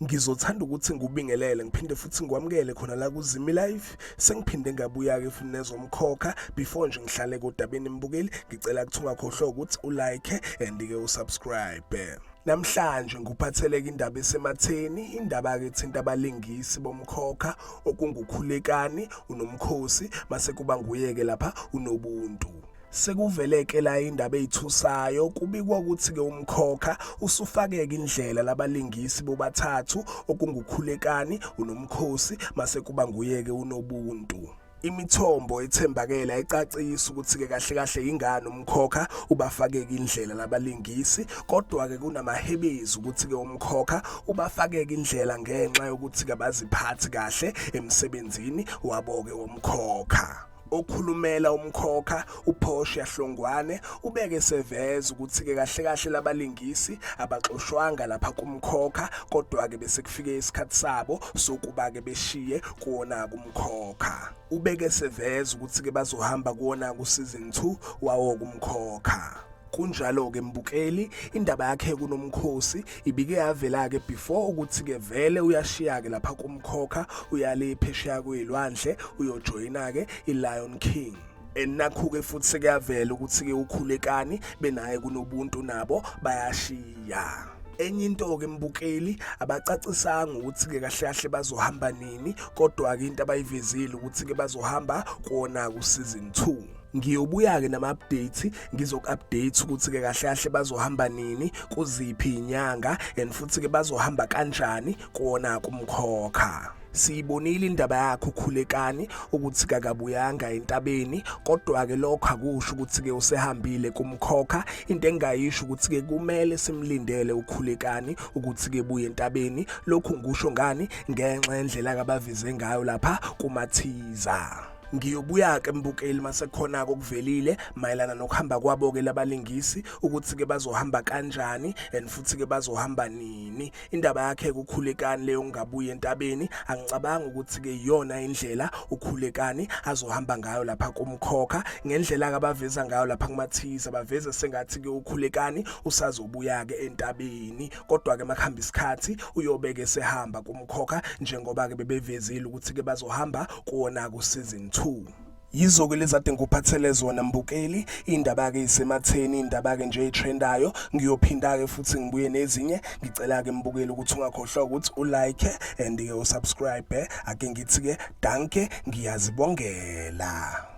Ngizothanda ukuthi ngikubingelele ngiphinde futhi ngikwamukele khona la kuZimi Live. Sengiphinde ngabuya-ke futhi nezomkhokha. Before nje ngihlale kodabeni mbukeli, ngicela ukuthi ungakhohlwa ukuthi ulike and-ke usubscribe. Namhlanje ngikuphatheleke indaba esematheni, indaba-ke ethinta abalingisi bomkhokha okunguKhulekani, uNomkhosi, mase kuba nguye-ke lapha uNobuntu. Sekuvele-ke la indaba eyithusayo, kubikwa ukuthi-ke umkhokha usufakeke indlela labalingisi bobathathu okunguKhulekani, uNomkhosi, mase kuba nguye-ke uNobuntu. Imithombo ethembakele ayicacisi ukuthi-ke kahle kahle yingani umkhokha ubafakeke indlela labalingisi, kodwa-ke kunamahebezi ukuthi-ke umkhokha ubafakeke indlela ngenxa yokuthi-ke abaziphathi kahle emsebenzini wabo-ke womkhokha. Okhulumela umkhokha uPortia Hlongwane ubeke seveza ukuthi-ke kahle kahle labalingisi abaxoshwanga lapha kumkhokha kodwa-ke bese kufike isikhathi sabo sokuba-ke beshiye kuwona kumkhokha. Ubeke seveza ukuthi-ke bazohamba kuwona ku-season 2 wawo kumkhokha. Kunjalo-ke mbukeli, indaba yakhe kuNomkhosi ibike yavela-ke before ukuthi-ke vele uyashiya-ke lapha kumkhokha uyale phesheya kwey'lwandle uyojoyina-ke i-Lion King. And nakhu-ke futhi sekuyavela ukuthi-ke uKhulekani benaye kuNobuntu nabo bayashiya. Enye into-ke mbukeli, abacacisanga ukuthi-ke kahle kahle bazohamba nini, kodwa-ke into abayivezile ukuthi-ke bazohamba kuwona ku-season 2. Ngiyobuya-ke nama-update ngizoku-update ukuthi-ke kahle kahle bazohamba nini kuziphi inyanga and futhi-ke bazohamba kanjani kuwona kumkhokha. Siyibonile indaba yakhe uKhulekani ukuthi kakabuyanga entabeni kodwa-ke lokho akusho ukuthi-ke usehambile kumkhokha. Into engingayisho ukuthi-ke kumele simlindele uKhulekani ukuthi-ke buye entabeni. Lokhu ngikusho ngani? Ngenxa yendlela akabaveze ngayo lapha kumathiza. Ngiyobuya-ke mbukeli masekhona-ke okuvelile mayelana nokuhamba kwabo-ke labalingisi ukuthi-ke bazohamba kanjani and futhi-ke bazohamba nini. Indaba yakhe kuKhulekani leyo kungabuyi entabeni angicabangi ukuthi-ke iyona indlela uKhulekani azohamba ngayo lapha kumkhokha ngendlela-ke abaveza ngayo lapha kumathiza baveze sengathi-ke uKhulekani usazobuya-ke entabeni kodwa-ke makuhamba isikhathi uyobeke esehamba kumkhokha njengoba-ke bebevezile ukuthi-ke bazohamba kuwona ku-season 2. Yizo-ke lezi ade ngikuphathele zona mbukeli, indaba-ke isematheni, indaba-ke nje etrendayo. Ngiyophinda-ke futhi ngibuye nezinye. Ngicela-ke mbukeli ukuthi ungakhohlwa ukuthi ulike and-ke usubscribe. Ake ngithi-ke danke, ngiyazibongela.